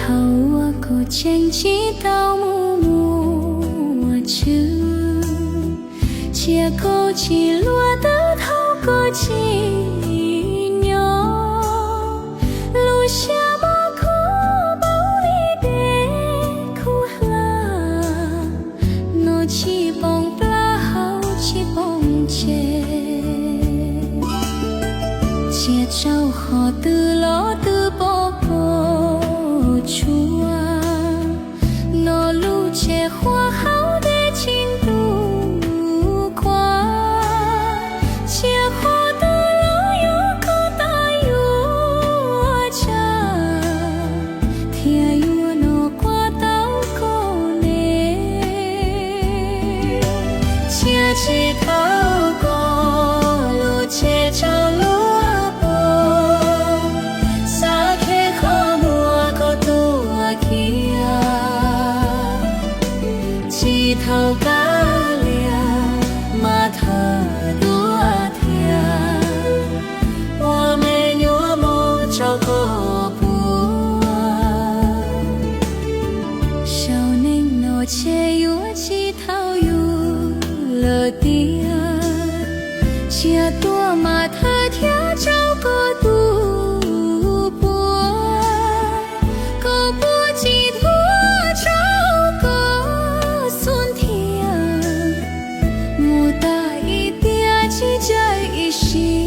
Thaum uas kuv tseem tsis tau mus muag tswv, tsiaj kaum txij luag twb thaum kuv tsis nyob, lub siab mos kub npaum li dej kub hlab, noj tsis pom plaub haus tsis pom tsev. Tsiaj tsaus qhov twg los twb pom pob tsuas, noj lub tsev qhuav hauv dej tsis ntuj kuab. Tsiaj qhov twg los yuav koj tas yuav tsam, thiaj yuav noj kuab tau koj ne. Tsiaj tsis tau koj lub tsev tsaus luag puag, xav kheb qhov muag koj tuaj kiag. Tsis thaum kav liam mas thawj tuaj thiab, ua me nyuam mos tsaus koj puag. Saum neej no tseg yuav tsis thaum yuav lawm tiag, tsiaj tuaj mas thawj thiab tsaus koj tus puag. Koj puag tsis thuav tsaus koj xub ntiag, mus tag ib tiam tsis ncaim ib sim.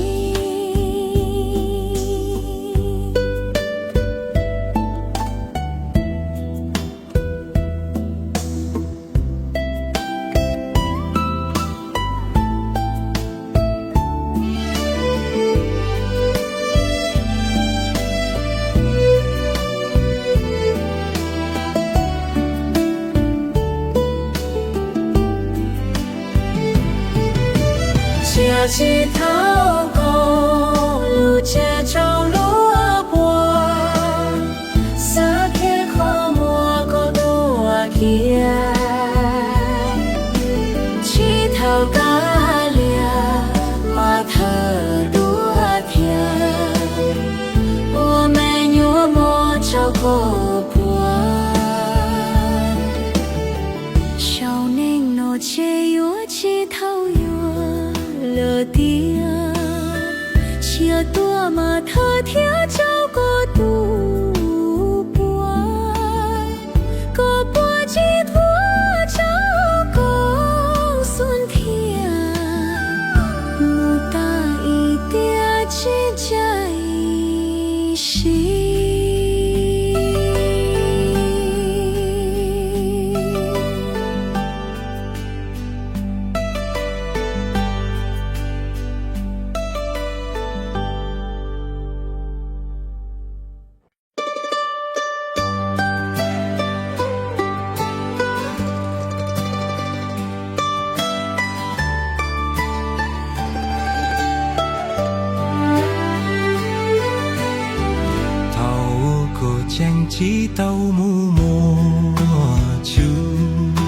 Tsiaj tsis tau koj lub tsev tsaus luag puag, xav kheb qhov muag koj tuaj kiag. Tsis thaum kav liam mas thawj tuaj thiab, ua me nyuam mos tsaus koj puag. Saum neej no tseg yuav tsis thaum yuav lawm tiag, tsiaj tuaj mas thawj thiab tsaus koj tus puag. Koj puag tsis thuav tsaus koj xub ntiag, mus tag ib tiam tsis ncaim ib sim. Thaum kuv tseem tsis tau mus muag tswv,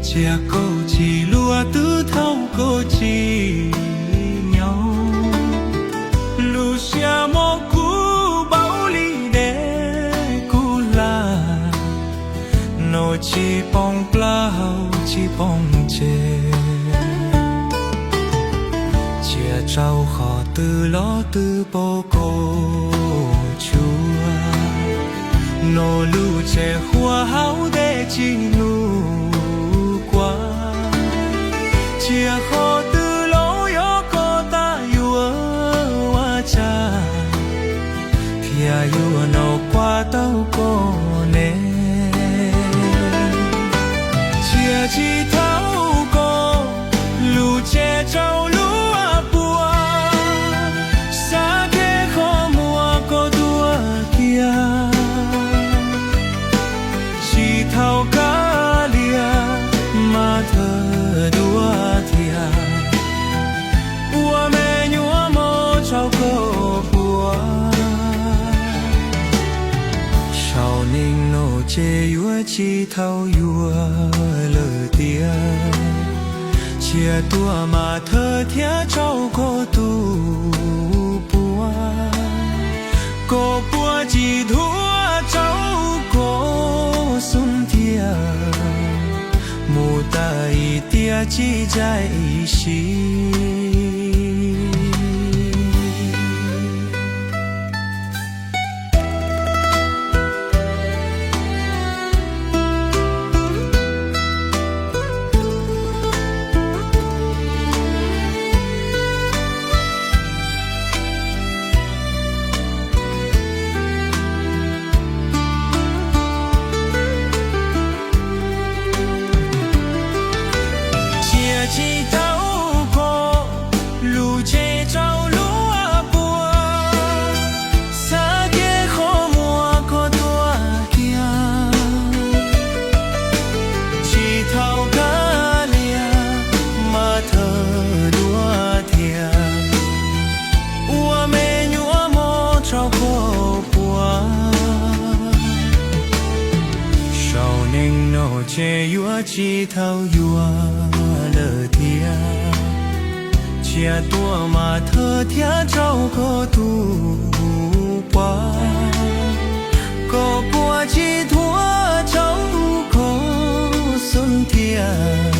tsiaj kaum txij luag twb thaum kuv tsis nyob. Lub siab mos kub npaum li dej kub hlab, noj tsis pom plaub haus tsis pom tsev. Tsiaj tsaus qhov twg los twb pom koj tsuag, noj lub tsev qhuav hauv dej tsis hnub kuab. Tsiaj qhov twg los yuav koj tas yuav ua cas, thiaj yuav noj kuab tau koj ne. Tsiaj tsis tau koj lub tsev tsaus luag puag, tsis tau yuav lawm tiag. Cia tuaj mas thawj thiab rau koj tus puab, koj puab tsis dhuav rau koj xub ntiag. Mus tas ib tiam tsis ntshai siv. Cia tsis tau koj lub tsev rau luag puag, xav kev qhov muag koj tuaj kiag. Tsis tau kav liam mas thawj dua thiab, ua me nyuam mob rau koj puab. Saum neej no ces yuav tsis tau yuav lawm tiag. Cia tuaj mas thawj thiab rau koj tus puab, koj puab tsis dhuav rau koj xub ntiag.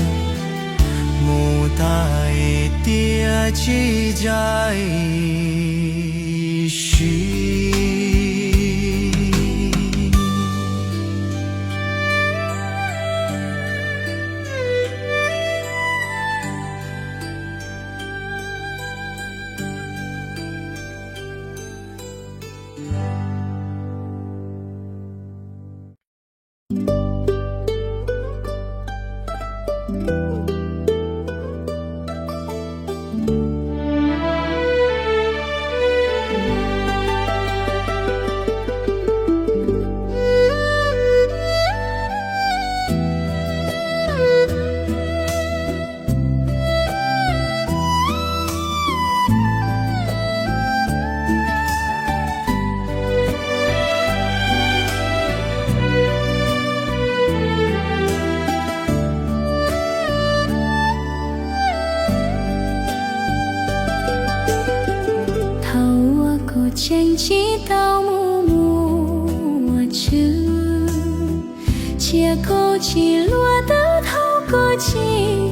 Mus tas ib tiam tsis ntshai siv. Thaum uas kuv tseem tsis tau mus muaj tswv, cia kuv tsis luag tawv thaum kuv tseem